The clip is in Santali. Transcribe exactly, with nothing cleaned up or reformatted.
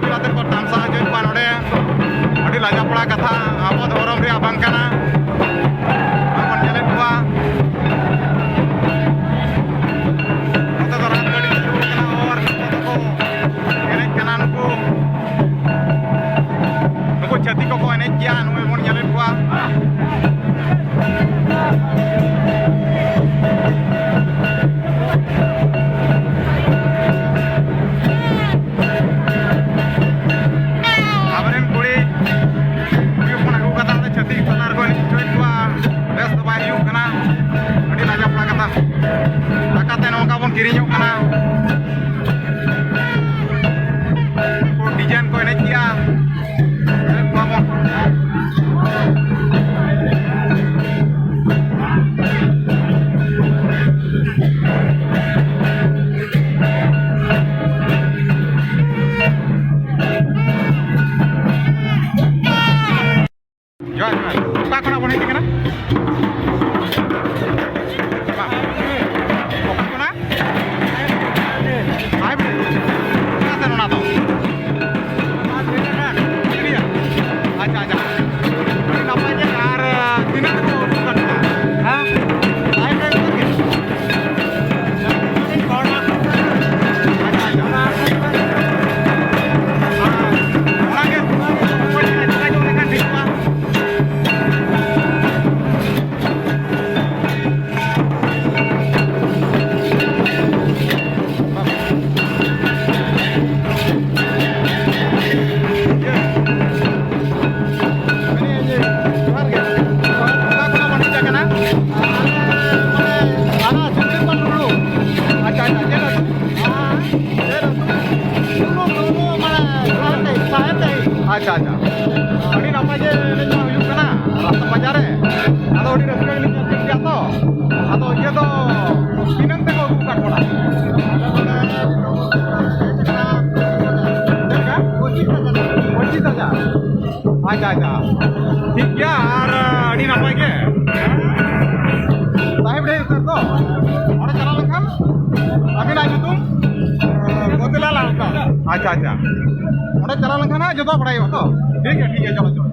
ᱵᱮᱲᱟ ᱛᱮᱠᱚ ᱛᱟᱢᱥᱟ ᱦᱚᱪᱚᱭᱮᱫ ᱠᱚᱣᱟ ᱱᱚᱰᱮ᱾ ᱟᱹᱰᱤ ᱞᱟᱡᱟᱯᱟᱲᱟ ᱠᱟᱛᱷᱟ, ᱟᱵᱚ ᱫᱷᱚᱨᱚᱢ ᱨᱮᱭᱟᱜ ᱵᱟᱝ ᱠᱟᱱᱟ᱾ ᱟᱨ ᱵᱚᱱ ᱧᱮᱞᱮᱫ ᱠᱚᱣᱟ ᱱᱚᱛᱮ ᱫᱚ ᱨᱟᱛ ᱜᱟᱹᱰᱤ ᱪᱟᱹᱞᱩ ᱟᱠᱟᱱᱟ, ᱟᱨ ᱱᱚᱛᱮ ᱫᱚᱠᱚ ᱮᱱᱮᱡ ᱠᱟᱱᱟ ᱱᱩᱠᱩ᱾ ᱱᱩᱠᱩ ᱪᱷᱟᱹᱛᱤᱠ ᱠᱚᱠᱚ ᱮᱱᱮᱡ ᱜᱮᱭᱟ, ᱱᱚᱜᱼᱚᱭ ᱵᱚᱱ ᱧᱮᱞᱮᱫ ᱠᱚᱣᱟ᱾ ᱟᱵᱚᱨᱮᱱ ᱠᱩᱲᱤ, ᱠᱩᱲᱤ ᱦᱚᱯᱚᱱ ᱟᱹᱜᱩ ᱠᱟᱛᱮ ᱚᱸᱰᱮ ᱪᱷᱟᱹᱛᱤᱠ ᱛᱟᱞᱟ ᱨᱮᱠᱚ ᱮᱱᱮᱡ ᱦᱚᱪᱚᱭᱮᱫ ᱠᱚᱣᱟ᱾ ᱵᱮᱥ ᱫᱚ ᱵᱟᱭ ᱦᱩᱭᱩᱜ ᱠᱟᱱᱟ, ᱟᱹᱰᱤ ᱞᱟᱡᱟᱯᱟᱲᱟ ᱠᱟᱛᱷᱟ᱾ ᱴᱟᱠᱟ ᱛᱮ ᱱᱚᱝᱠᱟ ᱵᱚᱱ ᱠᱤᱨᱤᱧᱚᱜ ᱠᱟᱱᱟ᱾ ᱰᱤᱡᱟᱭᱤᱱ ᱠᱚ ᱮᱱᱮᱡ ᱜᱮᱭᱟ᱾ ᱡᱚᱦᱟᱨ, ᱡᱚᱦᱟᱨ᱾ ᱚᱠᱟ ᱠᱷᱚᱱᱟᱜ ᱵᱚᱱ ᱦᱮᱡ ᱟᱠᱟᱱᱟ? ᱚᱠᱟ ᱠᱷᱚᱱᱟᱜ? ᱦᱟᱭ ᱵᱨᱤᱡᱽ᱾ ᱚᱠᱟ ᱥᱮᱱ ᱚᱱᱟ ᱫᱚ? ᱟᱪᱪᱷᱟ, ᱟᱪᱪᱷᱟ᱾ ᱟᱹᱰᱤ ᱱᱟᱯᱟᱭ ᱜᱮ᱾ ᱟᱨ, ᱛᱤᱱᱟᱹᱜ ᱠᱚ ᱩᱰᱩᱠ ᱠᱟᱱᱟ? ᱦᱮᱸ? ᱦᱟᱭ ᱵᱨᱤᱡᱽ ᱠᱷᱚᱱ ᱜᱮ? ᱟᱪᱪᱷᱟ, ᱟᱪᱪᱷᱟ᱾ ᱚᱱᱟᱜᱮ ᱡᱳᱜᱟᱡᱳᱜᱽ ᱞᱮᱠᱷᱟᱱ ᱴᱷᱤᱠᱚᱜᱼᱟ᱾ ᱡᱚᱦᱟᱨ ᱜᱮ᱾ ᱚᱠᱟ ᱠᱷᱚᱱᱟᱜ ᱵᱚᱱ ᱦᱮᱡ ᱟᱠᱟᱱᱟ? ᱟᱞᱮ ᱢᱟᱱᱮ ᱦᱟᱱᱟ ᱥᱩᱱᱫᱚᱨᱵᱚᱱ ᱴᱩᱰᱩ᱾ ᱟᱪᱪᱷᱟ, ᱟᱪᱪᱷᱟ, ᱪᱮᱫ ᱟᱹᱛᱩ? ᱦᱮᱸ, ᱪᱮᱫ ᱟᱹᱛᱩ? ᱴᱩᱰᱩ, ᱴᱩᱰᱩ, ᱢᱟᱱᱮ ᱥᱟᱦᱮᱵᱽ ᱰᱟᱹᱦᱤ, ᱥᱟᱦᱮᱵᱽ ᱰᱟᱹᱦᱤ᱾ ᱟᱪᱪᱷᱟ, ᱟᱪᱪᱷᱟ᱾ ᱟᱹᱰᱤ ᱱᱟᱯᱟᱭ ᱜᱮ ᱮᱱᱮᱡ ᱢᱟ ᱦᱩᱭᱩᱜ ᱠᱟᱱᱟ ᱨᱟᱥᱛᱟ ᱵᱟᱡᱟᱨ ᱨᱮ᱾ ᱟᱫᱚ ᱟᱹᱰᱤ ᱨᱟᱹᱥᱠᱟᱹ ᱜᱮᱞᱤᱧ ᱧᱮᱞ ᱠᱮᱫ ᱜᱮᱭᱟ ᱛᱚ᱾ ᱟᱫᱚ ᱤᱭᱟᱹ ᱫᱚ ᱛᱤᱱᱟᱹᱝ ᱛᱮᱠᱚ ᱟᱹᱜᱩ ᱟᱠᱟᱫ ᱵᱚᱱᱟ? ᱪᱮᱫ ᱞᱮᱠᱟ? ᱯᱚᱸᱪᱤᱥ ᱦᱟᱡᱟᱨ᱾ ᱟᱪᱪᱷᱟ, ᱟᱪᱪᱷᱟ, ᱴᱷᱤᱠ ᱜᱮᱭᱟ᱾ ᱟᱨ ᱟᱹᱰᱤ ᱱᱟᱯᱟᱭ ᱜᱮ᱾ ᱥᱟᱦᱮᱵᱽ ᱰᱟᱹᱦᱤ ᱩᱛᱟᱹᱨ ᱛᱚ᱾ ᱚᱸᱰᱮ ᱪᱟᱞᱟᱣ ᱞᱮᱱᱠᱷᱟᱱ ᱟᱹᱵᱤᱱᱟᱜ ᱧᱩᱛᱩᱢ? ᱢᱚᱛᱤᱞᱟᱞ ᱦᱟᱸᱥᱫᱟ᱾ ᱟᱪᱪᱷᱟ, ᱟᱪᱪᱷᱟ᱾ ᱚᱸᱰᱮ ᱪᱟᱞᱟᱣ ᱞᱮᱱᱠᱷᱟᱱ ᱦᱟᱸᱜ ᱡᱚᱛᱚ ᱵᱟᱲᱟᱭᱚᱜᱼᱟ ᱛᱚ᱾ ᱴᱷᱤᱠ ᱜᱮᱭᱟ, ᱴᱷᱤᱠ ᱜᱮᱭᱟ, ᱪᱚᱞᱚ, ᱪᱚᱞᱚ᱾